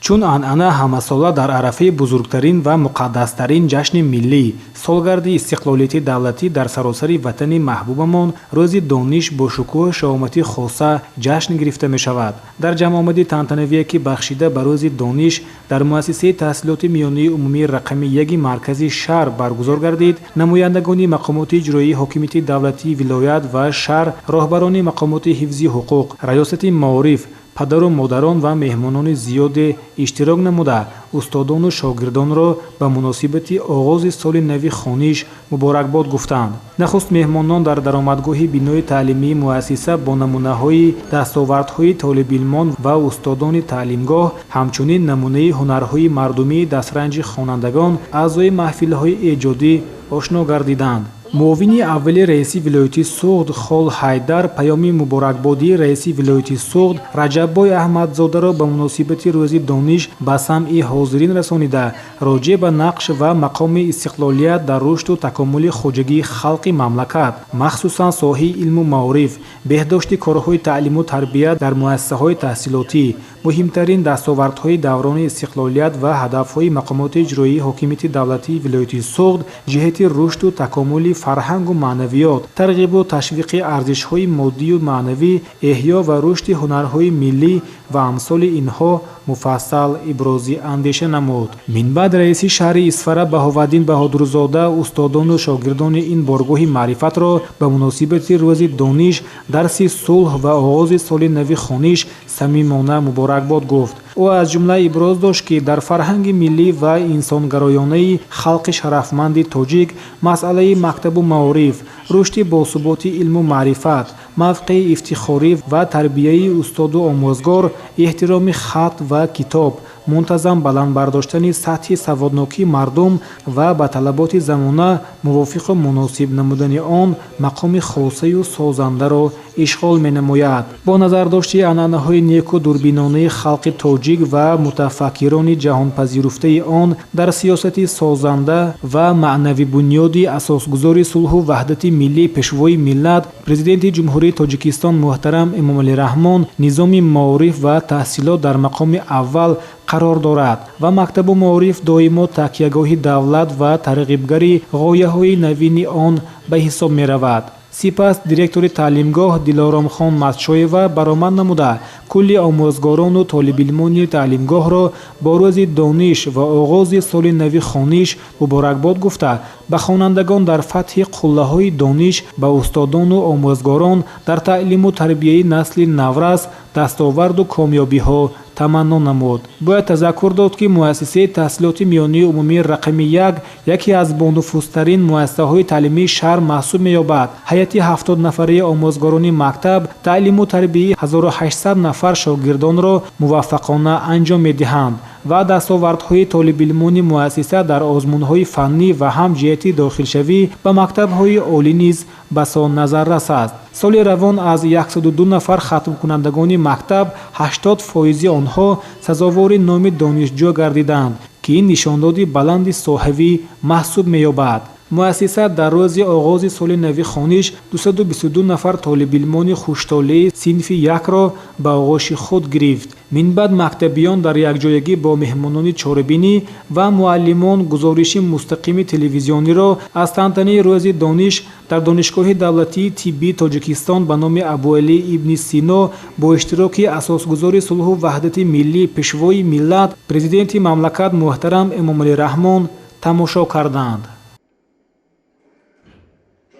Чун анъана, ҳамасола дар арафаи бузургтарин ва муқаддастарин ҷашни миллӣ, солгарди истиқлолияти давлатӣ, дар саросари ватани маҳбубамон Рӯзи дониш бо шукӯҳу шаҳомати хоса ҷашн гирифта мешавад. Дар ҷамъомади тантанавие, ки бахшида ба Рӯзи дониш дар муассисаи таҳсилоти миёнаи умумии рақами яки маркази шаҳр баргузор гардид, намояндагони мақомоти иҷроии ҳокимияти давлатии вилоят ва шаҳр, роҳбарони мақомоти ҳифзи ҳуқуқ, раёсати маориф, падару модарон ва меҳмонони зиёде иштирок намуда, устодону шогирдонро ба муносибати оғози соли нави хониш муборакбод гуфтанд. Нахуст меҳмонон дар даромадгоҳи бинои таълимии муассиса бо намунаҳои дастовардҳои толибилмон ва устодони таълимгоҳ, ҳамчунин намунаи ҳунарҳои мардумии дастранҷи хонандагон, аъзои маҳфилҳои эҷодӣ ошно гардиданд. Муовини аввали раиси вилояти Суғд Хол Ҳайдар паёми муборакбодии раиси вилояти Суғд Раҷаббой Аҳмадзодаро ба муносибати Рӯзи дониш ба самъи ҳозирин расонида, роҷеъ ба нақш ва мақоми истиқлолият дар рушду такомули хоҷагии халқи мамлакат, махсусан соҳаи илму маориф, беҳдошти корҳои таълиму тарбия дар муассисаҳои таҳсилотӣ, муҳимтарин дастовардҳои даврони истиқлолият ва ҳадафҳои мақомоти иҷроии ҳокимияти давлатии вилояти Суғд ҷиҳати рушду такомули фарҳангу маънавиёт, тарғибу ташвиқи арзишҳои моддию маънавӣ, эҳё ва рушди ҳунарҳои миллӣ ва амсоли инҳо муфассал ибрози андеша намуд. Минбаъд раиси шаҳри Исфара Баҳоваддин Баҳодурзода устодону шогирдони ин боргоҳи маърифатро ба муносибати Рӯзи дониш, дарси сулҳ ва оғози соли нави хониш самимона муборакбод гуфт. Ӯ аз ҷумла иброз дошт, ки дар фарҳанги миллӣ ва инсонгароёнаи халқи шарафманди тоҷик масъалаи мактабу маориф, рушди босуботи илму маърифат, мавқеи ифтихорӣ ва тарбияи устоду омӯзгор, эҳтироми хат ва китоб, мунтазам баланд бардоштани сатҳи саводнокии мардум ва ба талаботи замона мувофиқу муносиб намудани он мақоми хосаю созандаро ишғол менамояд. Бо назардошти анъанаҳои неку дурбинонаи халқи тоҷик ва мутафаккирони ҷаҳонпазируфтаи он дар сиёсати созанда ва маънавибунёди асосгузори сулҳу ваҳдати миллӣ, Пешвои миллат, Президенти Ҷумҳурии Тоҷикистон муҳтарам Эмомалӣ Раҳмон, низоми маориф ва таҳсилот дар мақоми аввал қарор дорад ва мактабу маориф доимо такягоҳи давлат ва тарғибгари ғояҳои навини он ба ҳисоб меравад. Сипас директори таълимгоҳ Дилоромхон Матшоева баромад намуда, кулли омӯзгорону толибилмони таълимгоҳро бо Рӯзи дониш ва оғози соли нави хониш муборакбод гуфта, ба хонандагон дар фатҳи қуллаҳои дониш, ба устодону омӯзгорон дар таълиму тарбияи насли наврас дастоварду комёбиҳо таманно намуд. Бояд тазаккур дод, ки муассисаи таҳсилоти миёнаи умумии рақами як яке аз бонуфузтарин муассисаҳои таълимии шаҳр маҳсуб меёбад. Ҳайати 70 нафараи омӯзгорони мактаб таълиму тарбияи 1800 нафар шогирдонро муваффақона анҷом медиҳанд ва дастовардҳои толибилмони муассиса дар озмунҳои фаннӣ ва ҳам ҷиҳати дохилшавӣ ба мактабҳои олӣ низ басо назаррас аст. Соли равон аз 102 нафар хатмкунандагони мактаб 80 фоизи онҳо сазовори номи донишҷӯ гардиданд, ки ин нишондоди баланди соҳавӣ маҳсуб меёбад. Муассиса дар рӯзи оғози соли нави хониш 222 нафар толибилмони хуштолеи синфи якро ба оғӯши худ гирифт. Минбаъд мактабиён дар якҷоягӣ бо меҳмонони чорабинӣ ва муаллимон гузориши мустақими телевизиониро аз тантанаи Рӯзи дониш дар Донишгоҳи давлатии тиббии Тоҷикистон ба номи Абуалӣ ибни Сино бо иштироки асосгузори сулҳу ваҳдати миллӣ, Пешвои миллат, Президенти мамлакат муҳтарам Эмомалӣ Раҳмон тамошо карданд.